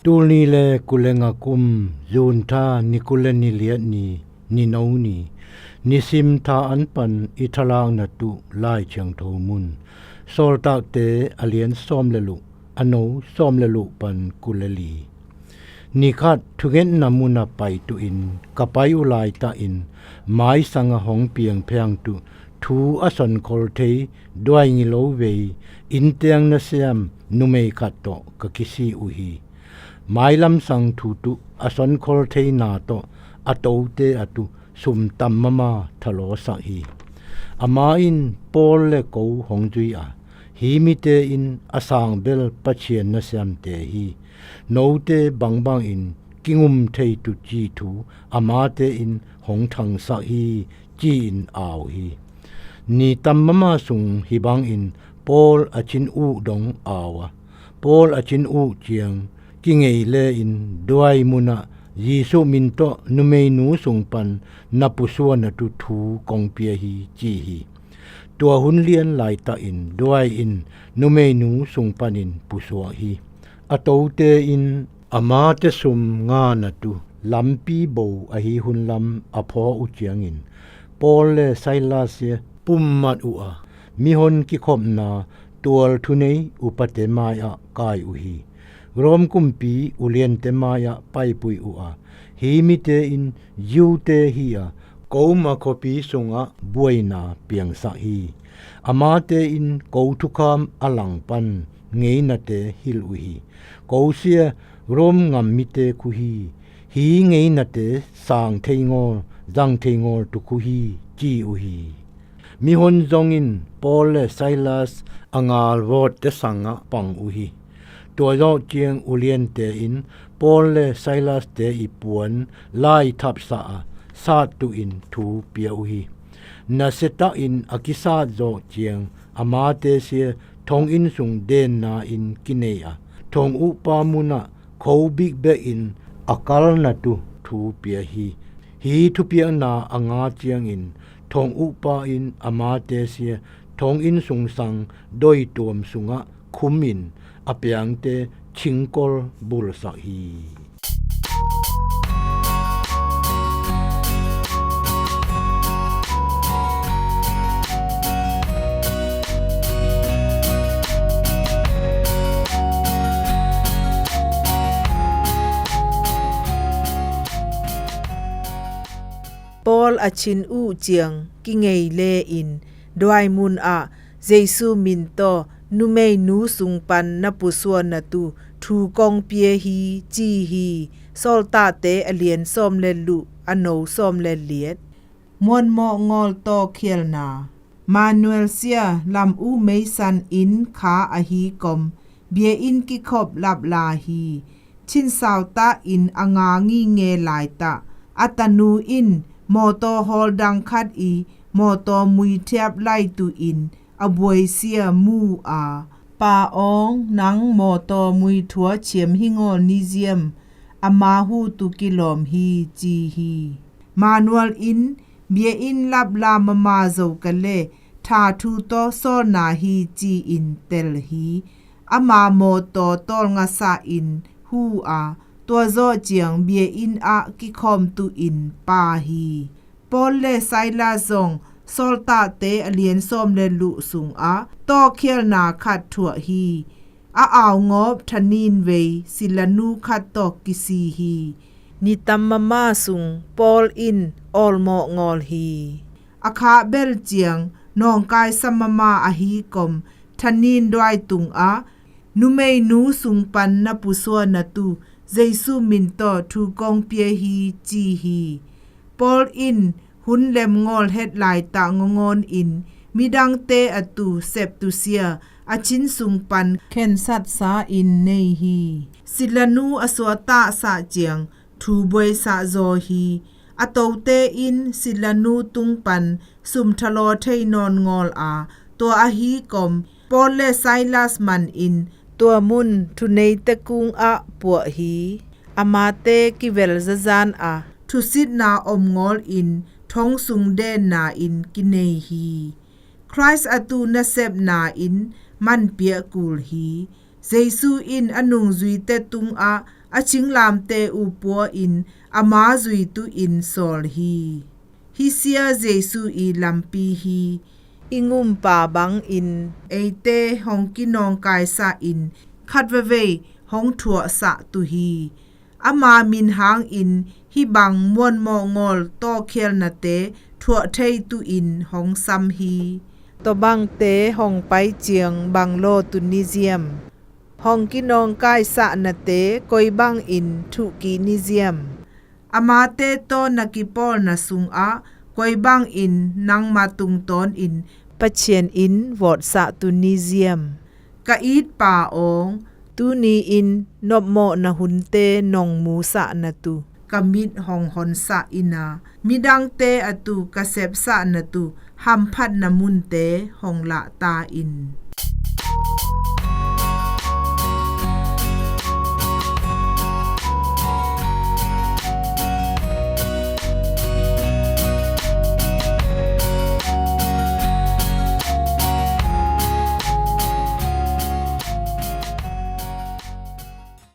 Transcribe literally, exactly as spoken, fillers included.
Tulni le kullenga kum, June tha ni kul le ni liat ni, ni no ni, nisim tha an pan i thalakna tuh Lai Thiangtho mun, Sawltakte a lian sawm le luh, a no sawm le luh pan kul le li. Nikhat thungetna muna pai tuhin ka pai uh laitakin, maisanga hong piangphiang tuh thu a sonkhol thei duai ngilo vei, innteeng nasiam numei khat tawh ka kisih uh hi. Mailamsang thu tuh a sonkhol theina tawh a tote a tuh sum tam mama thalawsak hi. Ama in Paul le ko hong zui a, hih mite in a sangbel Pathian nasiamte hi. Note bangbangin kingum thei tuh ci thu amate in hong thangsak hi, ci-in au hi. Ni tam mama sung hih bangin Paul a cin uh dong au a, Paul a cin uh ciang kingei le in duai munah Jesuh min tawh numeinu sung pan na pusuan a tuh thu kong pia hi, ci hi. Tua hun lian laitakin duai in numeinu sung panin pusuak hi. A tote in amate sum ngan a tuh lampi bo ahi hun lam a phaw uh ciangin Paul le Silas hi pummat uh a, mihon kikhopna tual thunei upate mai-ah kai uh hi. Rom kumpi uliante mai-ah paipui uh a, hih mite in Jew-te hi a, Roma khuapi sungah buaina piangsak hi. Amate in ko thukham a langpan ngeinate hilh uh hi. Ko sia Rom ngam mite khu hi. Hih ngeinate sang thei ngawl, zang thei ngawl tuh khu hi, ci uh hi. Mihon zong in Paul le Silas a ngal vawtte sangah pang uh hi. Tua zawh ciang uliante in Paul le Silas-te i puan lai thapsah a, sat tuhin thu pia uh hi. Nasiatakin a kisat zawh ciang amate sia thonginn sung denna in kinei a, thong uhpa munah kho bikbekin a kalna tuh thu pia hi. Hih thupiakna a nga ciangin thong uhpa in amate sia thonginn sung sang doituam sungah khumin a piangte thingkol bulsak hi. Paul a cin uh ciang kingei le in duai munah Jesuh min tawh numeinu sung pan na pusuan a tuh thu kong pia hi, ci hi. Sawltakte a lian sawm le luh, a no sawm le liat. Muanmawh ngawl tawkhialna. Manuel sia lam uh meisan inn kha ahi kom biainn kikhop lapla hi. Chinsau tahin a nga nginge laitah a tanu in mawtaw hawl dang khat i mawtaw muithiap laituhin a buaisia mu a, Pa Aung, nang mawtaw muithua thiam hi ngawl ni ziam, ama hu tuh kilawm hi, ci hi. Manuel in biainn lapla mama zo ka le tha thu tawh sawlna hi, ci-in tel hi. Ama mawtaw tawlngasahin hu a, tua zawh ciang biainn ah kikhawm tuhin pa hi. Paul le Silas zong Sawltakte a lian sawm le luh sungah tawkhialna khat thuah hi. A aungawp thanin vei silanu khat tawh kisi hi. Ni tam mama sung Paul in awlmawh ngawl hi. A khah bel ciang nawngkai sa mama ahi kom thanin duai tungah numeinu sung pan na pusuan a tuh Jesuh min tawh thu kong pia hi, ci hi. Paul in hun lem ngawl het laitah ngawngawn in midangte a tuh sep tusia a chin sung pan khensatsa in nei hi. Silanu a suatahsah ciang thu buaisah zaw hi. A tote in silanu tung pan sum thalaw thei nawn ngawl a, tua ahi kom Paul le Silas manin tua mun thuneite kungah puah hi. Amate kivel zazan a, thusitna om ngawlin thong sung denna in kinei hi. Khrist a tuh nasepna in manpiah kul hi. Jesuh in a nungzuite tungah a cinglamte uh pua-in ama zuitu-in sawl hi. Hih sia Jesu ii lampi hi. I ngumpa bangin eite hong kinawngkaisahin khat vevei hong thuahsah tu hi. Ama min hangin hih bang muanmawh ngawl tawkhialnate thuah thei tu-in hong sam hi. Tua bangte hong pai ciang bang law tu ni ziam? Hong kinawngkaisahnate koi bangin thuhkik ni ziam? Amate tawh na kipawlna sungah koi bangin nangma tungtawnin Pathian in vawtsah tu ni ziam? Ka itpa aw, tuni-in nopmawhna hunte nong musah na tu, ka mit hong honsah in a, midangte a tu ka sepsah na tu hamphatna munte hong lahta in.